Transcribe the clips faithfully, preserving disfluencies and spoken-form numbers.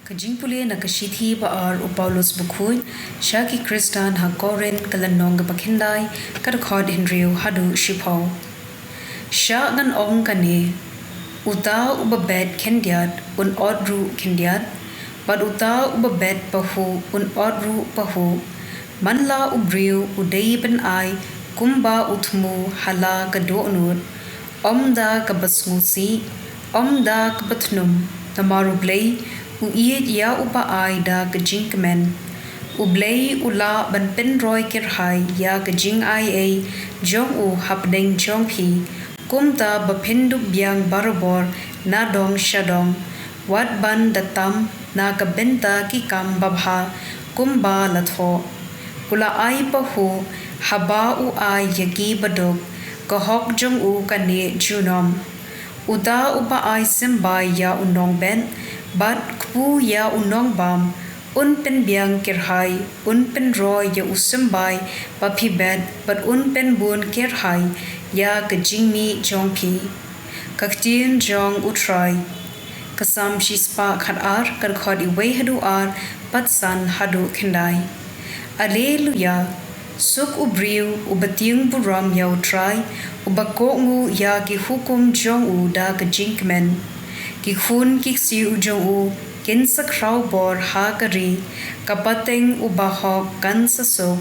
Ka jingpule na ka shithi ba ar u Paulus bakhuid sha ki Khristan ha Korinth, ka lynnong kaba khyndai, ka dkhot hynriew haduh shiphew. Shah ngan ong kane: Uta uba bet khyndiat un ot ruh khyndiat, bad uta uba bet pahuh un ot ruh pahuh. Man la u briew u dei ban ai kumba u thmu ha la ka dohnud, ym da kaba sngewsih, ym da kaba thnum. Namar U Blei u ïeit ïa uba ai da ka jingkmen. U Blei u lah ban pynroi kyrhai ïa ka jingaiei jong u hapdeng jong phi, kumta ba phin dup biang barabor na dong sha dong, wat ban da tam na ka bynta ki kam babha kumba la thoh. U la ai pahuh haba u ai ïa ki baduk, ka hok jong u ka neh junom. Uta uba ai symbai ïa u nongbet bad kpu ïa u nongbam, un pynbiang kyrhai, un pynroi ïa u symbai ba phi bet, bad un pynbun kyrhai ïa ka jingmih jong phi. Ka ktien jong U Trai. Ka Salm shispah khatar, ka dkhot iwei haduh ar, bad san haduh khyndai. Alleluia! Suk u briew uba tieng burom ïa U Trai, uba kohnguh ïa ki hukum jong u da ka jingkmen. Ki khun ki ksiew jong u kin sa khraw bor ha ka ri, ka pateng u bahok kan sa suk.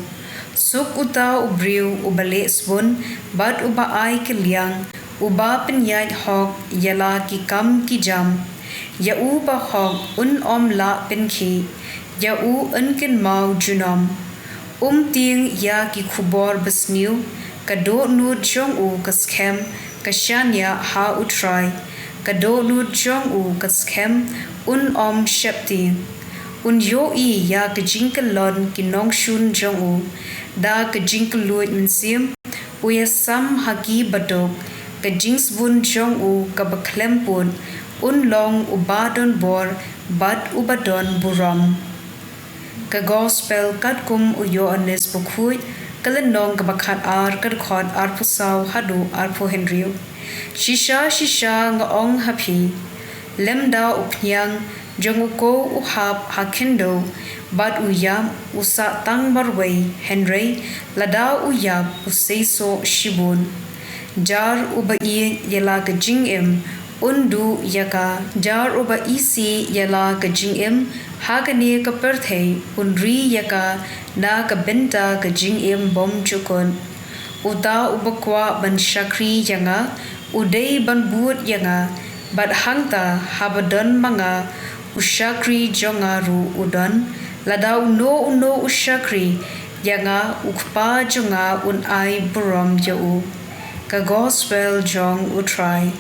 Suk uta u briew uba leh sbun bad uba ai kylliang, uba pynïaid hok ïa la ki kam ki jam. Ïa u bahok un ym lah pynkhih, ïa u yn kynmaw junom. Um tieng ïa ki khubor basniew, ka dohnud jong u ka skhem ka shaniah ha U Trai. Ka dohnud jong u ka skhem, un ym sheptieng. Un ïohi ïa ka jingkyllon ki nongshun jong u. Da ka jingkylluid mynsiem u ïasam ha ki baduk. Ka jingsbun jong u kaba khlem pud, un long uba don bor bad uba don burom. Ka Gospel katkum u Ïoannis bakhuid, ka lynnong kaba khatar, ka dkhot arphew saw haduh arphew hynriew. Shisha shisha nga ong ha phi, lymda u phniang jong u kow u hap ha khyndew bad u ïap u sah tang marwei, hynrei lada u ïap u seisoh shibun. Jar uba ïeit ïa la ka jingim un duh ïa ka. Jar uba isih ïa la ka jingim ha kane ka pyrthei un ri ïa ka na ka bynta ka jingim bymjukut. Uta uba kwah ban shakri ïa nga u dei ban bud ïa nga, bad hangta haba don ma nga u shakri jong nga ruh u don. Lada uno uno u shakri ïa nga, u Kpa jong nga un ai burom ïa u. Ka Gospel jong U Trai.